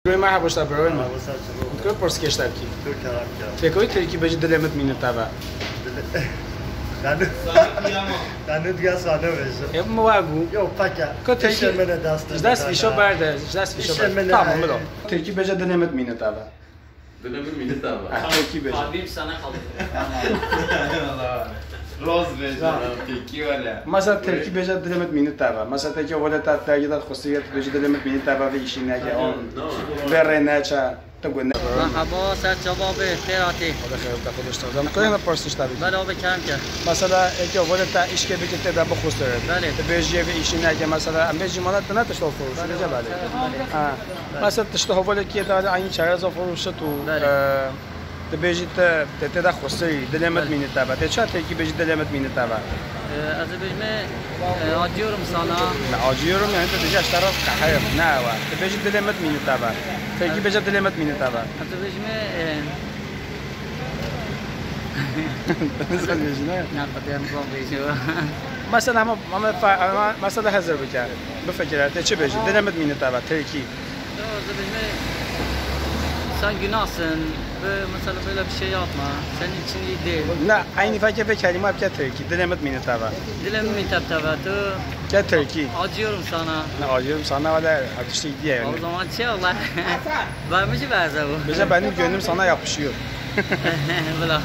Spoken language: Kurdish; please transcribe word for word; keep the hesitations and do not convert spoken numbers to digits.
Roy, merhaba, işte, bro. Merhaba, sen çabuk. Kör pors keşler ki. Kör karam karam. Te koy Tirkî bêjî dilê min mîne tava. Dilê- Danu. Danu diya sana bêjî. E, mi wagu. Yok, paka. Ko Tirkî. Ji dest vîşo berde. Ji dest vîşo berde. Tamam, bilo. Tirkî bêje dilê min mîne tava. Dilê min mîne tava. Ha, Tirkî bêje. Kalbim sana kaldı. Roz bêje. Tirkî wele. Mesela Tirkî bêje dilê min mîne tava. Mesela te ki wele ta dergi de xusiye tu bêjî dilê min mîne tava ve işin ne ki on. Ve re ne ça. Te gune. Merhaba, ser çava be, xêr hatî. Xwedê xêr bide, Xwedê ji te razî. Em kuyê me pers tişta bikî. Belê, abi, kerem ke. Mesela, eke wele te îşkê bikî tê de bixusire. Belê. Tu bêjî vê îşî neke, mesela, em bêjî mala te ne tişt furûşî, belê, nece belê? Belê. Ha. Belê. Mesela, tişt hevalekê de aynî çereza furûşit û, belê, e, tu bêjî te, te tê de xusirî, dilê min mîne tava. Te ça Tirkî bêjî dilê min mîne tava? E, ez ê bêjime, e, acıyorum sana. Ne, acıyorum yani, tu dibêjî ez te re qehir, ne ew e. Tu bêjî dilê min mîne tava. Tirkî bêje dilê min mîne tava. Ez ê bêjime, e, Sen bêjî, ne? Ne, qedê em zor bêjî. Mesela, ama, ama, ama mesela hazır bike. Bifikire, te çi bêjî? Dilê min mîne tava, Tirkî. Ya, ez ê bêjime, sen günahsın. Ve mesela böyle bir şey yapma. Senin için iyi değil. Ne, aynî feke ve kelîma bike Tirkî. Dilê min mîne tava. Dilê min mîne tava, tu. Ke Tirkî. Acıyorum sana. Ne, acıyorum sana, wele, ha, tiştê diye yani. O zaman şey Allah. Vermiş verse bu. Mesela benim gönlüm sana yapışıyor. Bila.